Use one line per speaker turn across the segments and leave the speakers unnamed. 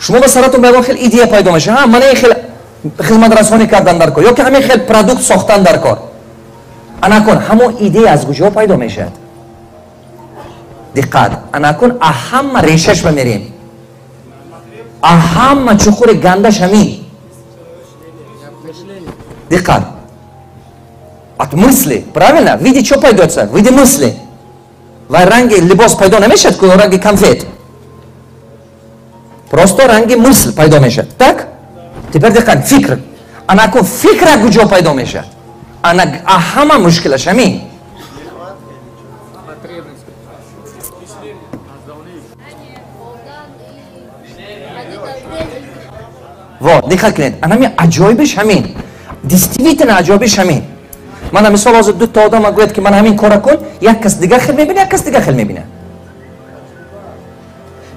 Шумо ба саратон ба ягон хел идея пайдо мешавад. Ҳа, мана ин хел хизматрасонӣ кардан дар кор ё ки ҳамин хел продукт сохтан дар кор. Анакун ҳамон идея аз куҷо пайдо мешавад? Диққат, анакун ҳама решаш ба мерем, ҳама чуқури гандаш ҳамин. Диққат, от мысли, правильно? Види чо пайдоится? Види мысли. Ва ранги либос пайдо намешавад ку, ранги конфет. Просто ранги мысль пайдо мешавад. Так? Теперь диққат, фикр. Анакун фикра куҷо пайдо мешавад? Ана ҳама мушкилаш ҳамин. Вот, диққат кунед. Анами аҷоибиш ҳамин. Действительно аҷоибиш ҳамин. Мана мисол ҳозир дута одам гӯяд, ки ман ҳамин кора кун, як кас дигар хел мебина, як кас дигар хел мебина.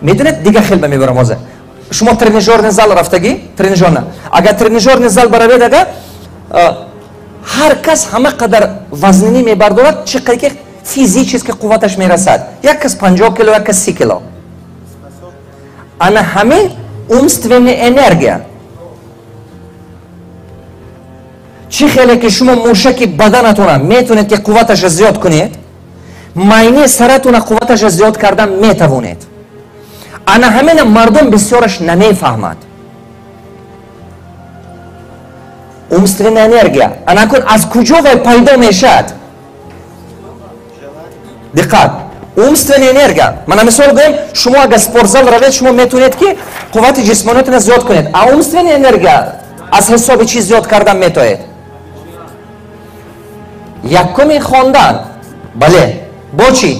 Медонед, дигар хел ба мебарам ҳозир. Шумо тренажерный зал рафтагӣ? Тренажерна. Агар тренажерный зал баравед, ага, ҳар кас ҳама қадар вазнинӣ мебардорад, чӣ қадар ки физически қувваташ мерасад. Як кас 50 кило, як кас 30 кило. Ана ҳамин умственная энергия. Чӣ хеле ки шумо мушаки баданатона метавонед ки қувваташа зиёд кунед, майни саратона қувваташа зиёд кардан метавонед. Ана ҳамина мардум бисёраш намефаҳмад. Умственная энергия. Анакун аз куҷо вай пайдо мешавад? Диққат, умственная энергия. Мана мисол гӯем, шумо агар спортзал равед, шумо метавонед ки қуввати ҷисмониятона зиёд кунед. А умственная энергия аз ҳисоби чӣ зиёд кардан метавонед? Якуми хондан. Бале, бо чӣ?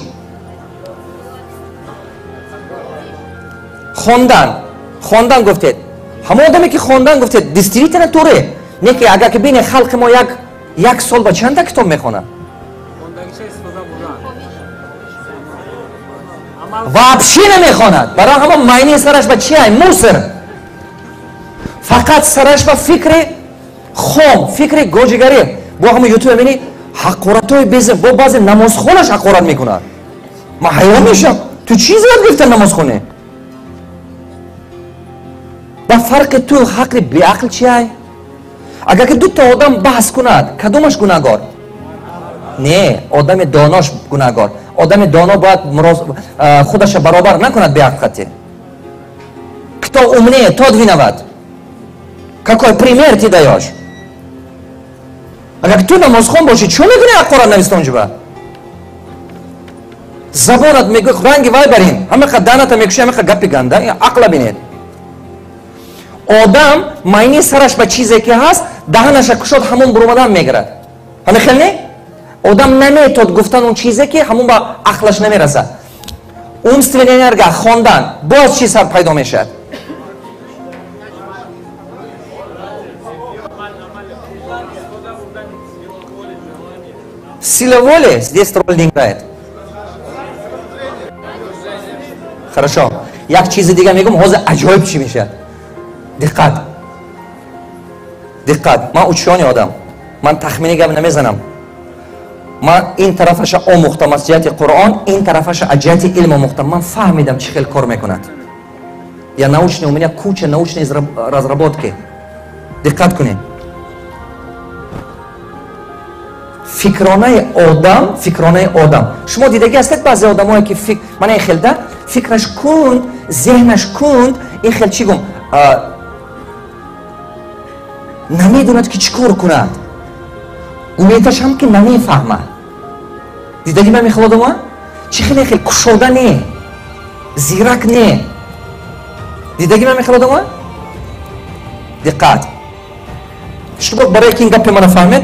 Хондан. Хондан гуфтед. Ҳамон одаме ки хондан гуфтед, действительно туре. Не ки агар ки бине халқи мо як сол ба чанда китоб мехонад? Вообще намехонад. Барои ҳамон майни сараш ба чи ай? Мусор. Фақат сараш ба фикри хом, фикри гоҷигарӣ. Бо ҳамон ютуб мебинӣ ҳақоратҳои беза, бо баъзе намозхонаш ҳақорат мекунад. Ман ҳайрон мешавам. Ту чӣ зиёд гирифта намозхоне? Ба фарқи ту ҳақли беақл чи ай? Агар ки дута одам баҳс кунад, кадомаш гунаҳгор? Не, одами донош гунаҳгор. Одами доно бояд худаша баробар накунад беақлқати. Кто умнее, тот виноват. Какой пример ты даешь? Агар ту намозхон бошӣ, чӣ мекунӣ ҳақорат навистонҷуба? Забонат мегӯ ранги вай барин, ҳамақа даната мекуши, ҳамақа гапи ганда, ақла бинед. Одам майни сараш ба чизе ки ҳаст, даҳанаша кушод, ҳамон буромадан мегирад. Ҳамин хел не? Одам наметод гуфтан он чизе ки ҳамон ба ақлаш намерасад. Умственная энергия, хондан, боз чиз пайдо мешавад? Сила воли здесь роль не играет. Хорошо. Як чизи дига мегӯм, ҳозир аҷоиб чӣ мешавад. Диққат. Диққат. Ман учёный одам. Ман тахминӣ гап намезанам. Ман ин тарафаша омӯхтам аз ҷиҳати Қуръон, ин тарафаша аз ҷиҳати илм омӯхтам. Ман фаҳмидам чӣ хел кор мекунад. Я научный, у меня куча научной разработки. Диққат кунед. Фикронаи одам, фикронаи одам. Шумо дидагӣ ҳастед баъзе одамое ки фикр, мана ин хел да, фикраш кунд, зеҳнаш кунд, ин хел чӣ гум, намедонад ки чӣ кор кунад. Гуметаш ҳам ки намефаҳмад. Дидагӣ ба мехел одама? Чӣ хеле хел кушода не, зирак не. Дидагӣ ба мехел одама? Диққат. Шумо барои ки ин гапи мана фаҳмед,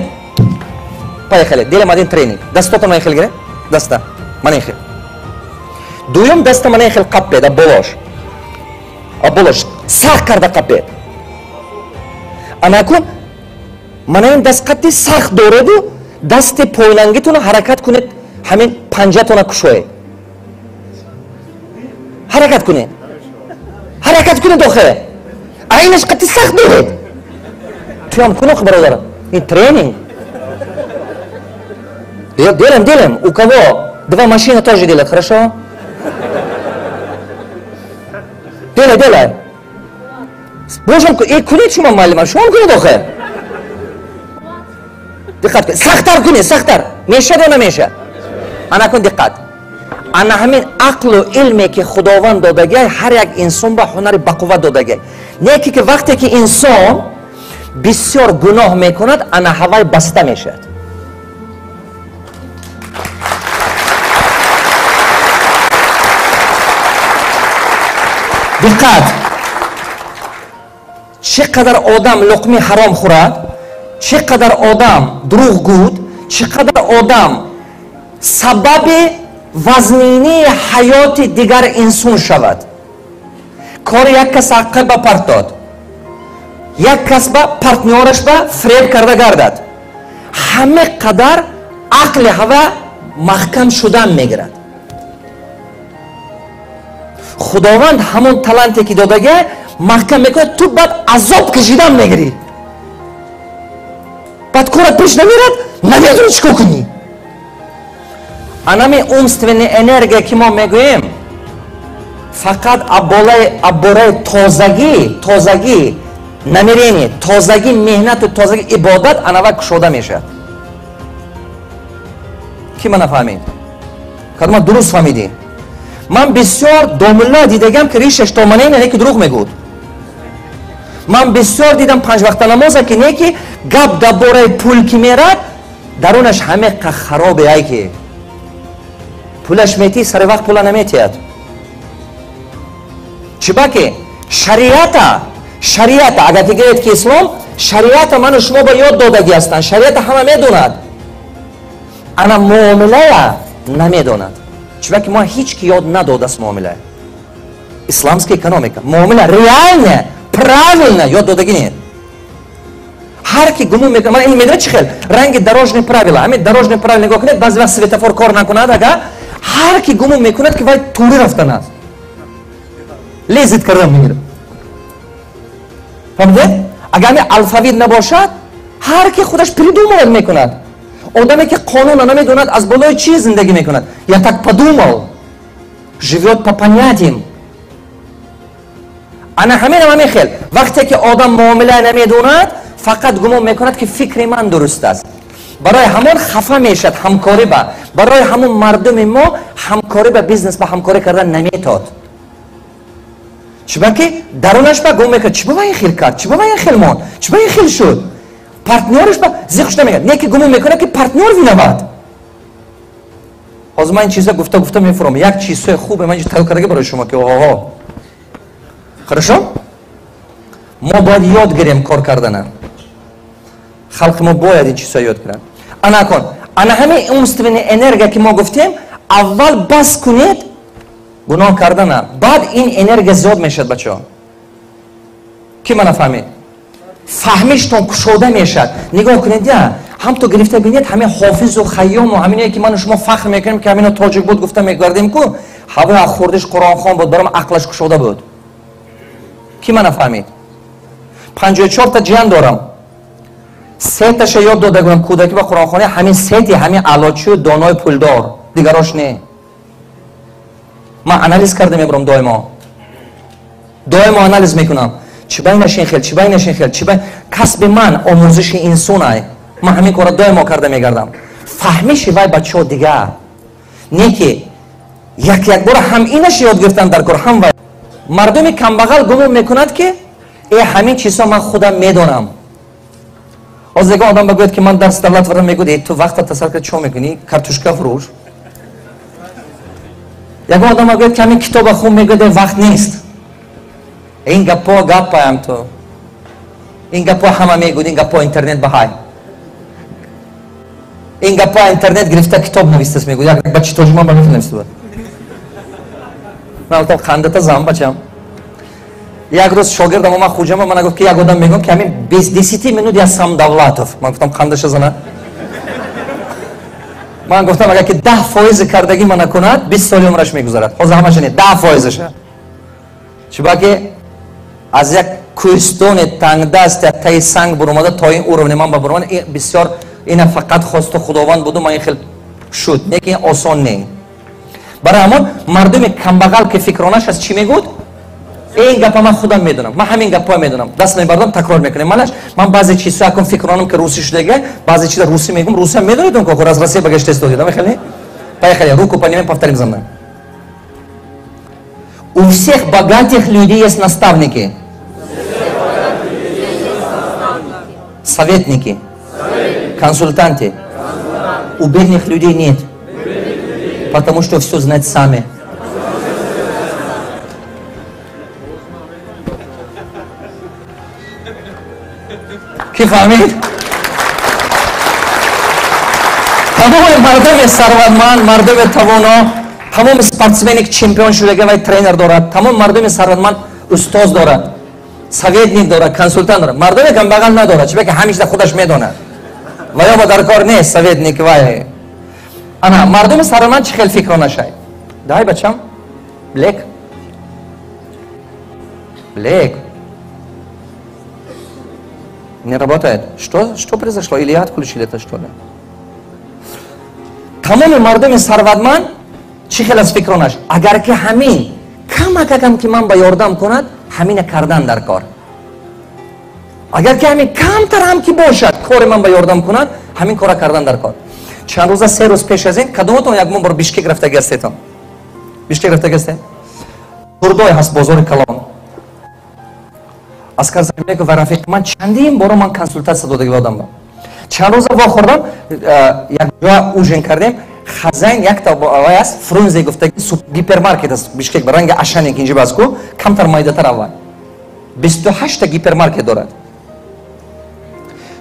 поехали. Делаем один тренинг. Дастотон мана хел гире? Даста. Мана хел. Дуюм даста мана хел қаппед, абболош. Абболош. Сахт карда қаппед. Анакун мана ин даст қадди сахт дореду, дасти пойлангитона ҳаракат кунед, ҳамин панҷатона кушоед. Ҳаракат кунед. Ҳаракат кунед охе. Айнаш қадди сахт доред. Туям кун охе, бародар. Ин тренинг. Делаем, делаем. У кого два машины тоже делают, хорошо? Делай, делай. Бошам кунед шумо муаллима, шумо кунед охир. Диққат кунед, сахттар кунед, сахттар. Мешад ё намешад? Ана кун диққат. Ана ҳамин ақлу илме ки Худованд додагиай, ҳар як инсон ба ҳунари бақувват додагиай. Не ки вақте ки инсон бисёр гуноҳ мекунад, ана ҳавай баста мешавад. Диққат! Чӣ қадар одам луқми ҳаром хӯрад, чӣ қадар одам дурӯғ гӯд, чӣ қадар одам сабаби вазнинии ҳаёти дигар инсон шавад. Кори як кас ҳаққа ба партод, як кас ба партнёраш ба фиреб карда гардад, ҳама қадар ақли ҳава маҳкам шудан мегирад. Худованд ҳамон таланте ки додага маҳкам мекунад, ту баъд азоб кашидан мегирӣ. Баъд корат пеш намерад, намедонӣ чӣ кор кунӣ. Анами умственная энергия ки мо мегӯем, фақат аббораи тозагӣ, тозагӣ намерение, тозагӣ меҳнату тозагӣ ибодат анава кушода мешавад. Ки ман нафаҳмид? Кадома дуруст фаҳмидӣ? Ман бисёр домулла дидагам ки ришаш то манайна не ки дурӯғ мегӯд. Ман бисёр дидам панҷ вақта намоза ки не ки гап дар бораи пул ки мерад, дарунаш ҳамеқа харобе ай ки пулаш метӣ, сари вақт пула наметиҳад. Чиба ки шариата, шариата агар ки гӯед ки ислом шариата ману шумо ба ёд додагӣ ҳастанд, шариата ҳама медонад, ана муомилая намедонад. Чиба ки мо ҳеҷ ки ёд надодаст муомила. Исламская экономика, муомила реальная, правильно ёд додагӣ нет. Ҳар ки гумон мекунад, ман ин медонед чӣ хел? Ранги дорожные правила. Ҳамин дорожные правила нигоҳ кунед, баъзе вақт светофор кор накунад, ага ҳар ки гумон мекунад ки вай тури рафтан аст, лезит кардан мегирад. Фаҳмидед? Агар ҳамин алфавит набошад, ҳар ки худаш придумывать мекунад. Одаме ки қонуна намедонад, аз болои чӣ зиндагӣ мекунад? Я так подумал, живет по понятиям. Ана ҳаминам ҳамин хел. Вақте ки одам муомила намедонад, фақат гумон мекунад ки фикри ман дуруст аст. Барои ҳамон хафа мешавад ҳамкорӣ ба. Барои ҳамон мардуми мо ҳамкорӣ ба бизнес ба ҳамкорӣ кардан наметод. Чиба ки дарунаш ба гумон мекунад, чиба ин хел кард, чиба ин хел монд, чиба ин хел шуд. Партнёраш ба зиқ шуда мегӯяд, не ки гумон мекунад ки партнёр виноват. Ҳозир ман ин чиза гуфта гуфта мефурам. Як чизҳои хубе ман инҷо тайёр кардаги барои шумо ки оҳо. Хорошо? Мо бояд ёд гирем кор кардана. Халқи мо бояд ин чизҳо ёд гиранд. Ана кун, ана ҳамин умственная энергия ки мо гуфтем, аввал бас кунед гуноҳ кардана, баъд ин энергия зиёд мешавад бачаҳо. Ки мана фаҳмид? Фаҳмиштон кушода мешавад. Нигоҳ кунед, я ҳамто гирифта бинед, ҳамин Ҳофизу Хайёму ҳаминое ки ману шумо фахр мекунем ки ҳамино тоҷик буд гуфта мегардем ку, ҳавои аз хурдиш Қуръонхон буд, баром ақлаш кушода буд. Ки мана фаҳмид? 54 та ҷиян дорам. Сеташа ёд дода гӯям кӯдакӣ ба Қуръонхонӣ, ҳамин сети ҳамин аълочию донои пулдор, дигарош не. Ман анализ карда мебурам доимо. Доимо анализ мекунам. Чӣ байнаш ин хел, чӣ байнаш ин хел, чӣ бай... Касби ман омӯзиши инсон ай. Ман ҳамин корро доимо карда мегардам. Фаҳмиши вай бачаҳо дигар. Не ки як якбора ҳам инаш ёд гирифтан дар кор, ҳам вай. Мардуми камбағал гумон мекунад ки ҳамин чизҳо ман худам медонам. Ҳозир ягон одам бигӯяд ки ман дарси давлат вардам, мегӯяд ту вақта тасаввур кард чӣ мекунӣ? Картошка фурӯш. Ягон одам бигӯяд ки ҳамин китоба хун, мегӯяд вақт нест. Ин гапҳо гапаям ту. Ин гапҳо ҳама мегӯяд, ин гапҳо интернет баҳай. Ин гапҳо интернет гирифта китоб навистааст, мегӯяд. Як бачи тоҷик ман ба меф нависта буд. Ман гуфтам қандата зан бачам. Як рӯз шогирдам омад хуҷама, мана гуфт ки як одам мегӯям ки ҳамин без 10 минут я сам Давлатов. Ман гуфтам қандаша зана. Ман гуфтам агар ки 10% кардагӣ мана кунад, 20 соли умраш мегузарад. Ҳозир ҳамаша не, 10%-ша. Чиба ки аз як кӯҳистони тангдаст, як таи санг буромада то ин уровне ман ба буромада, бисёр ина фақат хосту Худованд буду, ман ин хел шуд. Не ки ин осон не. Барои ҳамон мардуми камбағал ки фикронаш аз чӣ мегӯд? Ин гапа ман худам медонам, ман ҳамин гапҳоя медонам, даст мебардам, такрор мекунем. Манаш ман баъзе чизҳо акун фикр кунам, ки русӣ шудага, баъзе чиза русӣ мегум. Русиям медонедон, ко аз Россия багашта истодед. Амихеле, поехали, руку поднимем, повторим за мной. У всех богатых людей есть наставники, советники, консультанты. У бедных людей нет, потому что все знать сами. Ки фаҳмид? Тамоми мардуми сарватманд, мардуми тавоно, тамоми спортсмене ки чемпион шудага, вай тренер дорад. Тамоми мардуми сарватманд устоз дорад, советник дорад, консультант дорад. Мардуми камбағал надорад, чунки ҳамеша худаш медонад ва ё ба дар кор нест советник вай. Ана мардуми сарватманд чӣ хел фикро нашай? Дай, бачам, блек, блек не работает. Что произошло? Или я отключили это, что ли? Тамоми мардуми сарватманд чӣ хел аз фикронаш? Агар ки ҳамин камакакам ки ман ба ёрдам кунад, ҳамина кардан дар кор. Агар ки ҳамин камтар ҳам ки бошад, кори ман ба ёрдам кунад, ҳамин кора кардан дар кор. Чанд рӯза, 3 рӯз пеш аз ин, кадоматон якмон бор Бишкек рафтаги ҳастетон? Бишкек рафтаги ҳастед? Турдой ҳаст, бозори калон. Аскар Заминбеков ва рафиқи ман, чандин боро ман консултатсия додаги одам. Чанд рӯза вохӯрдам, якҷоя ужин кардем. Хазайн якта вай аст, Фрунзе гуфтаги гипермаркет аст Бишкек, ба ранги Ашане ки инҷа бас ку, камтар майдатар. Аввал 28-та гипермаркет дорад.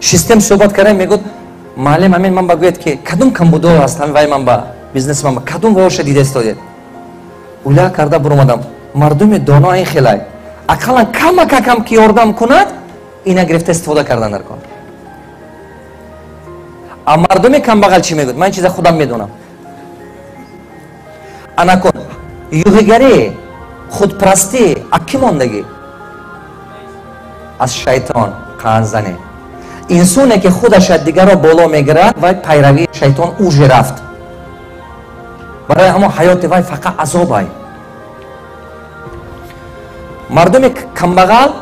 Шистем, суҳбат кардем. Мегӯд: «Маълим, ҳамин ман ба гӯяд, ки кадом камбудо аст ҳамин вай ман ба бизнеси ман ба кадом воша дида истодед?» Ула карда буромадам. Мардуми доно ин хелай: ақаллан камакакам ки ёрдам кунад, ина гирифта истифода кардан дар кор. А мардуми камбағал чӣ мегӯяд? Ман ин чиза худам медонам. Анакун юғигарӣ, худпарастӣ а кӣ мондагӣ? Аз шайтон. Қанзане инсоне ки худаш аз дигарро боло мегирад, вай пайравии шайтон уже рафт. Барои ҳамон ҳаёти вай фақат азобай. Мардуми камбағал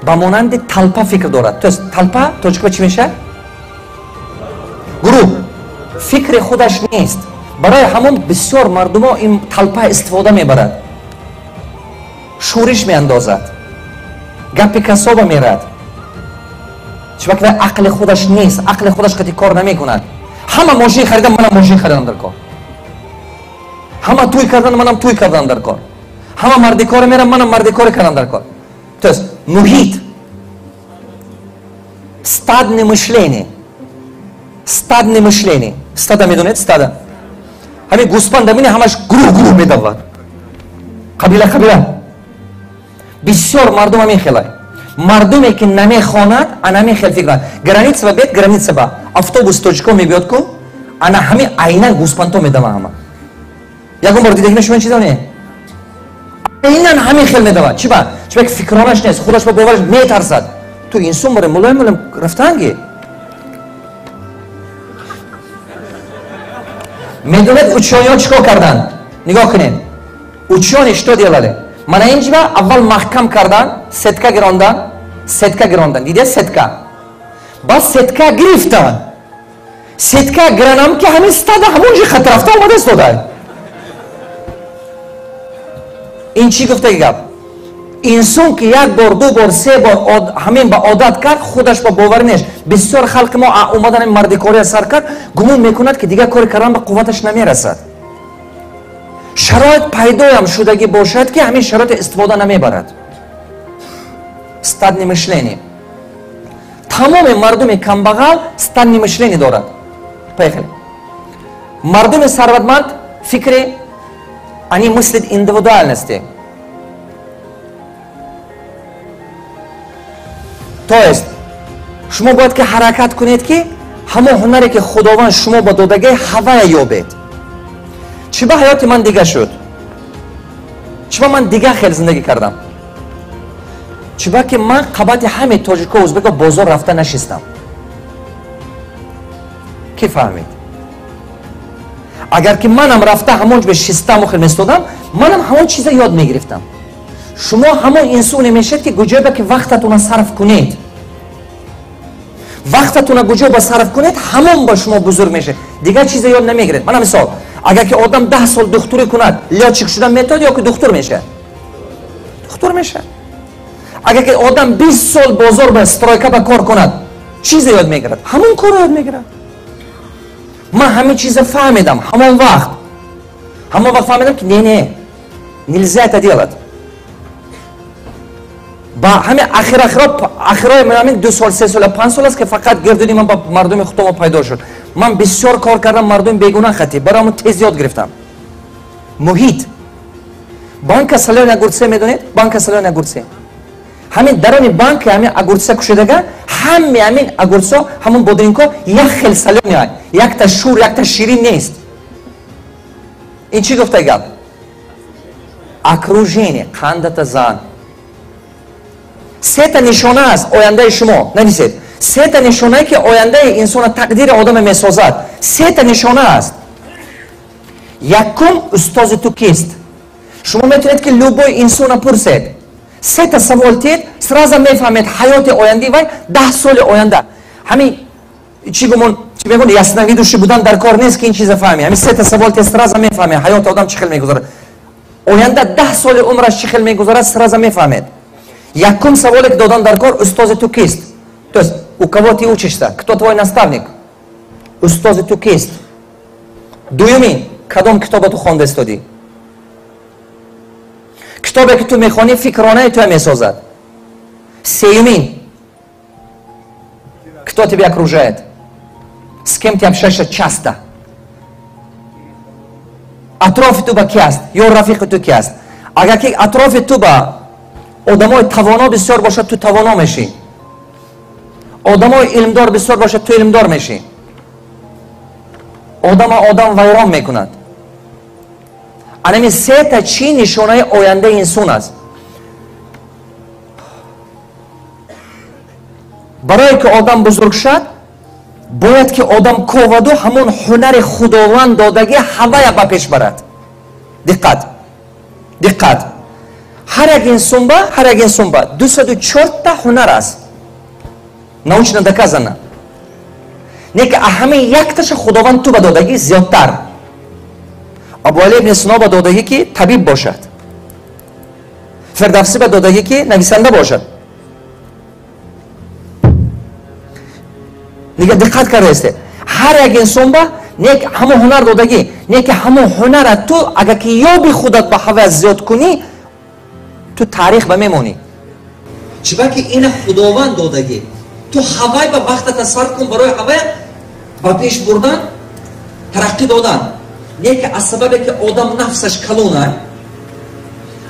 ба монанди толпа фикр дорад. То есть толпа тоҷикба чӣ мешавад? Гурӯҳ. Фикри худаш нест. Барои ҳамон бисёр мардумо ин толпа истифода мебарад, шӯриш меандозад, гапи касоба мерад. Чунки вай ақли худаш нест, ақли худаш қати кор намекунад. Ҳама мошин харидан, манам мошин харидам дар кор. Ҳама тӯй кардан, манам тӯй кардан дар кор. Ҳама мардикоре мерам, манам мардикоре кардам дар кор. То есть муҳит, стадное мышление, стадное мышление. Стада медонед? Стада, ҳамин гӯспанда мини, ҳамаш гурӯҳ гурӯҳ медавад, қабила қабила. Бисёр мардум ҳамин хелай. Мардуме ки намехонад, ана ҳамин хел фикр. Граница ба бед, граница ба автобус тоҷико мебиёд ку, ана ҳамин айнан гӯспандто медава ҳама. Ягон бор дидаги шумо ин чизо не? Айнан ҳамин хел медавад. Чи ба? Чиба ки фикронаш нест, худаш ба бовараш, метарсад. Ту инсон боре, мулоим мулоим рафтанги. Медонед, учёный ҳо чӣ кор карданд? Нигоҳ кунед, учёные что делали? Мана инҷа аввал маҳкам кардан, сетка гирондан, сетка гирондан. Диде, сетка? Баъд сетка гирифтан. Сетка гиранам, ки ҳамин стада ҳамон ҷи хат рафта омада истода. Ин чӣ гуфтаги гап? Инсон ки як бор, ду бор, се бор ҳамин ба одат кард, худаш ба боварӣ нест. Бисёр халқи мо омадан мардикория сар кард, гумон мекунад, ки дигар кори кардан ба қувваташ намерасад. Шароит пайдоям шудагӣ бошад, ки ҳамин шароито истифода намебарад. Стадное мышление. Тамоми мардуми камбағал стадное мышление дорад. Поехали. Мардуми сарватманд фикри, они мыслят индивидуальности. То есть шумо бояд ки ҳаракат кунед, ки ҳамон ҳунаре ки Худованд шумо ба додагӣ, ҳавая ёбед. Чӣ ба ҳаёти ман дига шуд? Чӣ ба ман дига хел зиндагӣ кардам? Чӣ ба ки ман қабати ҳаме тоҷико, узбеко бозор рафта нашистам. Кӣ фаҳмид? Агар ки манам рафта ҳамон ҷо шистаму хел местодам, манам ҳамон чиза ёд мегирифтам. Шумо ҳамон инсоне мешавед, ки куҷое ки вақтатона сарф кунед. Вақтатона куҷо ба сарф кунед, ҳамон ба шумо бузург мешавед. Дигар чизе ёд намегиред. Мана мисол, агар ки одам 10 сол духтурӣ кунад, лётчик шудан метавонад ё ки духтур мешавад? Духтур мешавад. Агар ки одам 20 сол бозор ба стройка ба кор кунад, чизе ёд мегирад? Ҳамон корро ёд мегирад. Ман ҳамин чиза фаҳмидам ҳамон вақт. Ҳамон вақт фаҳмидам, ки не, не, нельзя это делать. Ба ҳамин ахирои ҳамин 2 сол, 3 сол, 5 сол аст, ки фақат гирдуни ман ба мардуми худомо пайдо шуд. Ман бисёр кор кардам мардуми бегуна хати, барои ҳамон тез ёд гирифтам. Муҳит. Банка солёные огурцы медонед? Банка солёные огурцы. Ҳамин дарони банка ҳамин огурца кушодага, ҳаме ҳамин огурцо, ҳамон бодринко як хел солёный, якта шур, якта ширин нест. Ин чӣ гуфта гап? Окружение, қандата зан. Сета нишона аст ояндаи шумо, нависед. Сета нишонае, ки ояндаи инсона, тақдири одаме месозад. Сета нишона аст. Якум, устози ту кист? Шумо метавонед, ки любой инсона пурсед. Сета савол тиед, сразу мефаҳмед ҳаёти ояндаи вай 10 соли оянда. Ҳамин чӣ гумон, чӣ мегӯянд, ясновидящий будан дар кор нест, ки ин чиза фаҳми. Ҳамин сета савол тиед, сразу мефаҳмед ҳаёти одам чӣ хел мегузарад. Оянда 10 соли умраш чӣ хел мегузарад, сразу мефаҳмед. Якум саволе, ки додан дар кор: устози ту кист? То есть у кого ты учишься, кто твой наставник? Устози ту кист? Дуюмин, кадом китоба ту хонда истодӣ? Китобе, ки ту мехонӣ, фикронаи туя месозад. Сеюмин, кто тебя окружает, с кем ты общаешься часто? Атрофи ту ба ки аст ё рафиқи ту ки аст? Агар ки атрофи ту ба одамои тавоно бисёр бошад, ту тавоно мешӣ. Одамои илмдор бисёр бошад, ту илмдор мешӣ. Одама одам вайрон мекунад. Анами сета чӣ нишонаи ояндаи инсон аст. Барое ки одам бузург шад, бояд ки одам коваду ҳамон ҳунари худованд додагӣ ҳавая ба пеш барад. Диққат, диққат. Ҳар як инсонба, ҳар як инсонба 204-та ҳунар аст, научно доказано. Не ки ҳамин якташа худованд ту ба додагӣ зиёдтар. Абуали ибни Сино ба додагӣ, ки табиб бошад. Фирдавсӣ ба додагӣ, ки нависанда бошад. Дига диққат кардаесте, ҳар як инсонба не ҳамон ҳунар додагӣ, не ки ҳамон ҳунара ту агар ки ёби, худат ба ҳавас зиёд кунӣ, ту таърих ба мемонӣ. Чиба ки ина худованд додагӣ. Ту ҳавай ба вақтата сарф кун барои ҳавая ба пеш бурдан, тараққӣ додан. Не ки аз сабабе ки одам нафсаш калона,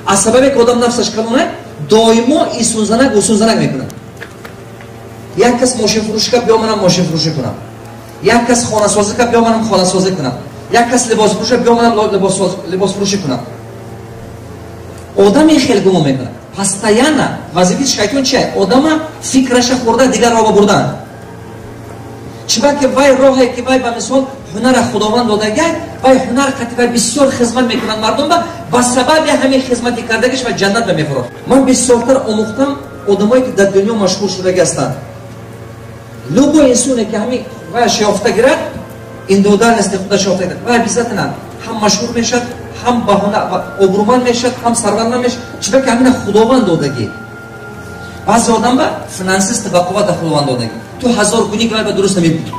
аз сабабе ки одам нафсаш калона, доимо исунзанак усунзанак мекунад. Як кас мошинфурӯшӣ кард, биё манам мошинфурӯшӣ кунам. Як кас хонасозӣ кард, биё манам хонасозӣ кунам. Як кас либосфурӯшӣ, биё манам либосфурӯшӣ кунам. Одам ин хел гумон мекунад постоянно. Вазифаи шайтон чи? Одама фикраша хӯрда, дигар роҳ бурдан. Чиба ки вай роҳе, ки вай ба мисол ҳунара худованд додагай, вай ҳунар қати вай бисёр хизмат мекунад мардум ба сабаби ҳамин хизмати кардагиш ва ҷаннат ба мефурод. Ман бисёртар омӯхтам одамое, ки дар дунё машҳур шудаги ҳастанд. Любой инсоне, ки ҳамин вайаш ёфта гирад, индивидуальности худаш ёфта гирад, вай обязательно ҳам машҳур мешавад, ҳам ба обрӯманд мешавад, ҳам сарватманд мешавад. Чиба ки ҳамина худованд додагӣ. Баъзе одам ба финансист ба қуввата худованд додагӣ. Ту ҳазор кунӣ, ки вай ба дуруст намебуд.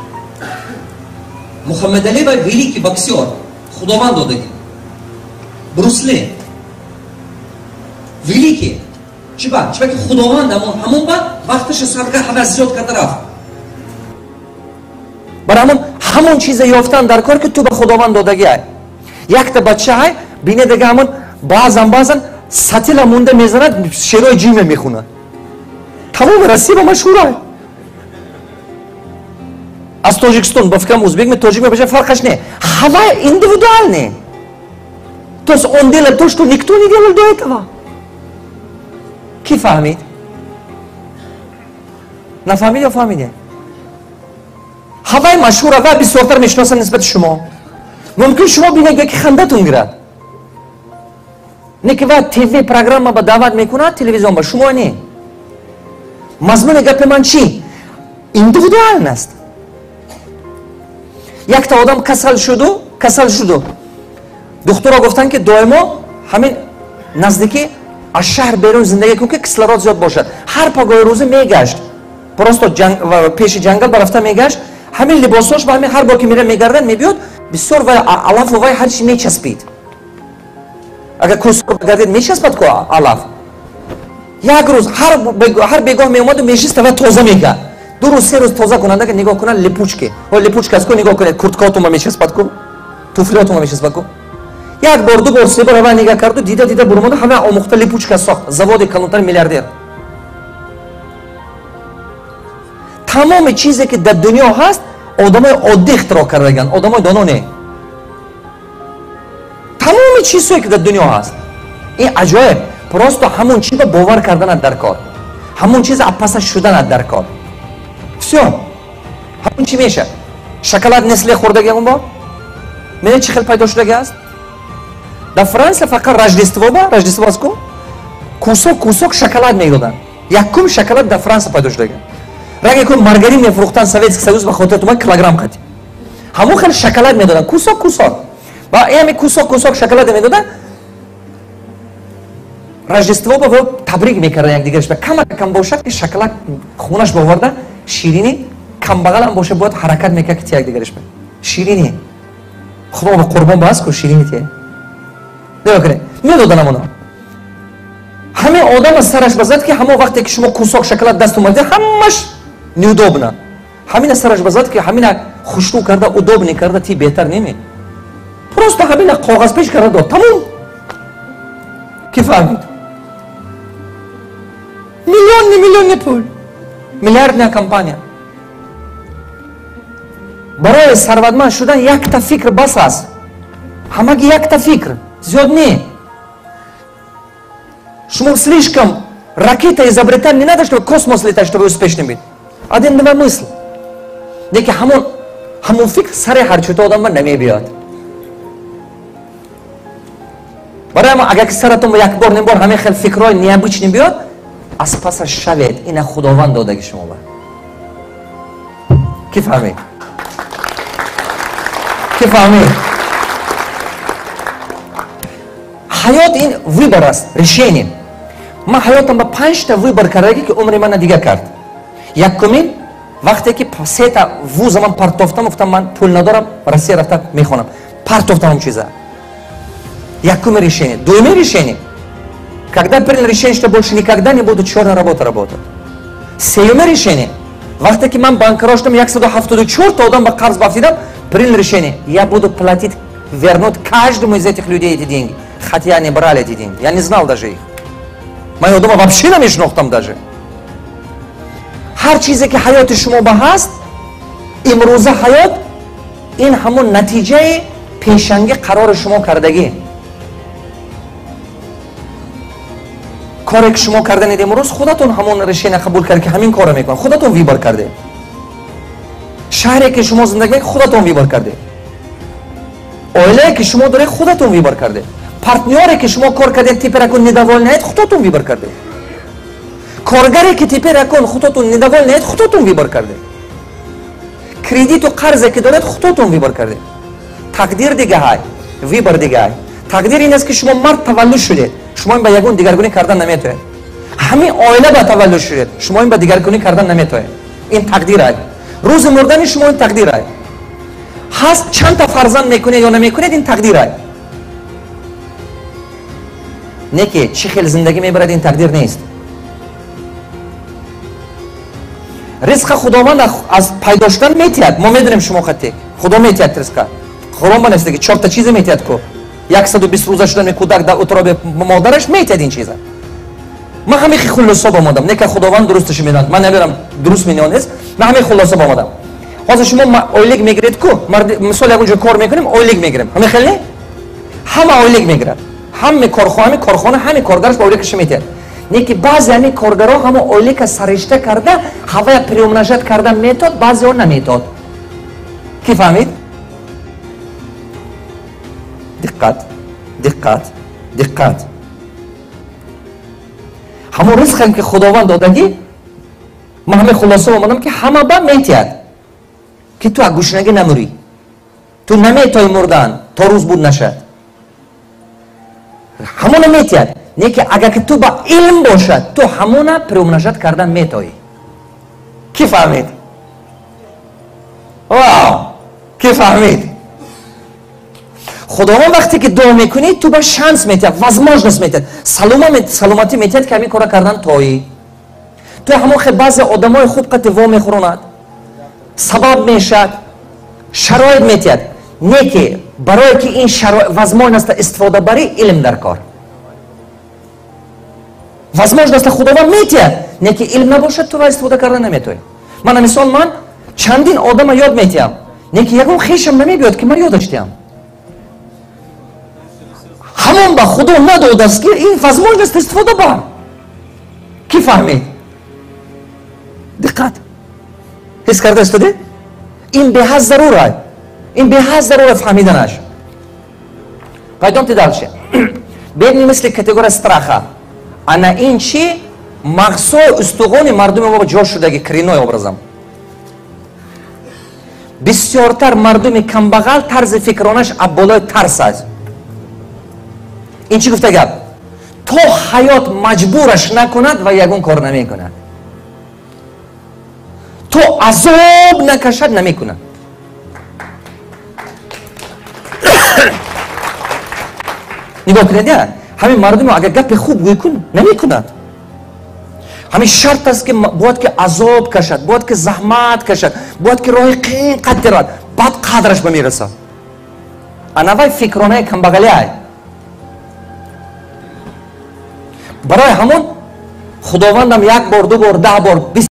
Мухаммадали вай великий боксер, худованд додагӣ. Брюс Ли великий. Чиба? Чиба ки худованд ҳамон ба вақташа сарф кард, ҳама зиёд карда рафт. Барои ҳамон чиза ёфтан дар кор, ки ту ба худованд додагӣ. Ай якта бача ҳай бине, дига ҳамон баъзан баъзан сатила монда мезанад, шерои ҷиме мехунад, тамоми Россия ба машҳура. Аз Тоҷикистон, ба фикрам, узбек ме, тоҷик ме, фарқаш не. Ҳава индивидуальный, то есть он делает то, что никто не делал до этого. Ки фаҳмид? Нафаҳмид ё фаҳмиде? Ҳаваи машҳура ва бисёртар мешиносанд нисбати шумо. Мумкин шумо бинед, ки хандатон гирад. Не ки ва ТВ программа ба даъват мекунад, телевизион ба шумо не. Мазмуни гапи ман чӣ? Индивидуальность. Якта одам касал шуду. Духтуро гуфтанд, ки доимо ҳамин наздикӣ аз шаҳр берун зиндагӣ кун, ки кислород зиёд бошад. Ҳар пагоҳи рӯзӣ мегашт. Просто пеши ҷангал барафта мегашт. Ҳамин либосош ба ҳамин ҳар бор ки мера мегардад, мебиёд, бисёр вай алафу вай ҳар чи мечаспид. Агар кӯсор гардид, мечаспад ку алаф. Як рӯз ҳар бегоҳ меомаду мешиста ва тоза мекард. 2 рӯз 3 рӯз тоза кунанда, ки нигоҳ кунад, липучки. Липучка аст ку, нигоҳ кунед, курткаотонма мечаспад ку, туфлиотонма мечаспад ку. Як бор, 2 бор, 3 бор ава нигоҳ карду, дида дида бурмода, ҳама омӯхта липучка сохт. Заводи калонтар, миллиардер. Тамоми чизе ки дар дунё ҳаст, одамои оддӣ ихтироъ кардаган, одамои доно не. Тамоми чизҳое ки дар дунё ҳаст, ин аҷоиб. Просто ҳамон чизро бовар карданат дар кор, ҳамон чиз апаса шуданат дар кор. Всё, ҳамон чи мешавад. Шоколад Несле хӯрдаги ягон бор? Медонед, чӣ хел пайдо шудаги аст? Дар Франсия фақат Рождество ба, Рождество аст ку, кусок кусок шоколад медоданд. Якум шоколад дар Франсия пайдо шудаги. Ранге ку маргарин мефурӯхтанд Советский Союз, ба хотир тума килограмм қати. Ҳамон хел шоколад медоданд, кусок кусок. Ва ҳами кусок кусок шоколад медоданд. Рождество ба табрик мекарданд якдигараш. Кама кам бошад, ки шоколад хонаш боварда, ширинӣ камбағалам боша, бояд ҳаракат мекард, ки ти якдигараш ба. Ширинӣ. Худо ба қурбон ба аст ку ширинӣ те. Нигоҳ кунед, медодан ҳамоно. Ҳамин одам аз сараш базад, ки ҳамон вақте ки шумо кусок шоколад даст омадед, ҳамаш неудобно. Ҳамина сараш базад, ки ҳамина хушрӯ карда, удобный карда, ти беҳтар неме. Просто ҳамина коғаз пеш карда дод. Тамом. Ки фаҳмид? Миллионни миллионни пул. Миллиардная компания. Барои сарватманд шудан якта фикр бас аст. Ҳамаги якта фикр, зиёд не. Шумо слишком ракета изобретать не надо, чтобы космос летать, чтобы успешным быть. Один-два мысль. Неки ҳамон фикр сари ҳарчута одамба намебиёд. Барои ҳама, агар ки саратон як бор ним бор ҳамин хел фикрҳои необычный биёд, аз пасаш шавед, ина Худованд додаги шумо ба. Ки фаҳмид? Ки фаҳмид? Ҳаёт ин выбор аст, решение. Ман ҳаётам ба 5 та выбор кардаги, ки умри мана дига кард. Якумин, вақте ки 3 та вуза ман партофтам, гуфтам, ман пул надорам, Россия рафта мехонам. Партофтам ҳам чиза. Якуми решение. Дуюми решение. Когда принял решение, что больше никогда не буду черная работа работать. Сеюми решение. Вақте ки ман банкрот шудам, 174 та одам ба қарз бафтидам, принял решение. Я буду платить, вернуть каждому из этих людей эти деньги. Хотя они брали эти деньги. Я не знал даже их. Ман одама вообще намешнохтам даже. Ҳар чизе ки ҳаёти шумо ба ҳаст, имрӯза ҳаёт ин ҳамон натиҷаи пешанги қарори шумо кардагӣ. Коре ки шумо карданед имрӯз, худатон ҳамон решение қабул кард, ки ҳамин корро мекунам. Худатон выбор кардед. Шаҳре ки шумо зиндагӣ мекунед, худатон выбор кардед. Оилае ки шумо доред, худатон выбор кардед. Партнёре ки шумо кор кардед, теперь акун недовольный ед, худатон выбор кардед. Коргаре ки теперь акун худатон недовольный ед, худатон выбор кардед. Кредиту қарзе ки доред, худатон выбор кардед. Тақдир дигаҳай, выбор дигаҳай. Тақдир ин аст, ки шумо мард таваллуд шудед, шумо ин ба ягон дигаргунӣ кардан наметавонед. Ҳамин оила ба таваллуд шудед, шумо ин ба дигаргунӣ кардан наметавонед. Ин тақдир ай. Рӯзи мурдани шумо ин тақдир ай. Ҳаст чандта фарзанд мекунед ё намекунед, ин тақдир ай. Не ки чӣ хел зиндагӣ мебарад, ин тақдир нест. Ризқа Худованд аз пайдо шудан метиҳад. Мо медонем, шумо хатте Худо метиҳад ризқа. Қуръон банависда, ки чорта чизе метиҳад ку. 120 рӯза шудани кӯдак дар утроби модараш метиҳад ин чиза. Ман ҳамин хулоса омадам, не ки Худованд дурусташо медонад, ман намедонам дуруст мени нест. Ман ҳамин хулоса омадам. Ҳозир шумо ойлик мегиред ку, мисол, ягон ҷо кор мекунем, ойлик мегирем, ҳамин хел не? Ҳама ойлик мегирад, ҳаме корхона, ҳаме корхона, ҳаме коргараш ба ойликашо метиҳад. Не ки баъзе ҳамин коргарҳо ҳамо ойлика саришта карда, ҳавая приумножать карда метод, баъзеҳо наметод. Ки фаҳмид? Диққат, диққат, диққат! Ҳамон ризқам ки Худованд додагӣ, ман ҳамин хулоса омадам, ки ҳама ба метиҳад, ки ту аз гушнагӣ намурӣ. Ту наметои мурдан то рӯз буд нашад. Ҳамона метиҳад. Не ки агар ки ту ба илм бошад, ту ҳамона приумножать кардан метоӣ. Ки фаҳмид? Вау! Ки фаҳмид? Худованд вақте ки дуо мекунӣ, ту ба шанс метиҳад, возможность метиҳад, саломатӣ метиҳад, ки ҳамин кора кардан тоӣ. Ту ҳамон хел баъзе одамои хуб қати во мехӯронад, сабаб мешавад, шароит метиҳад. Не ки барое ки ин возможность истифода барӣ, илм дар кор. Возможность Худованд метиҳад, не ки илм набошад, ту истифода карда наметоӣ. Мана мисол, ман чандин одама ёд метиҳам, не ки ягон хешам намебиёд, ки ман ёдаш диҳам. Ҳамон ба Худо надодааст, ки ин возможность истифода бар. Ки фаҳмид? Диққат, ҳис карда истоде? Ин беҳад зарура, ин беҳад зарура фаҳмиданаш. Пойдёмте дальше. Бедный мысли категория страха. Ана ин чи мағзҳои устуғони мардуми мо ҷо шудаги, коренной образом. Бисёртар мардуми камбағал тарзи фикронаш аз болои тарс аст. Ин чӣ гуфта гап? То ҳаёт маҷбураш накунад, ва ягон кор намекунад. То азоб накашад, намекунад. Нигоҳ кунед, ҳамин мардумо агар гапи хуб гӯй кун, намекунад. Ҳамин шарт аст, ки бояд ки азоб кашад, бояд ки заҳмат кашад, бояд ки роҳи қин қадди равад, баъд қадраш ба мерасад. Анавай фикронаи камбағалиай. Барои ҳамон Худовандам як бор, ду бор, 10 бор, 20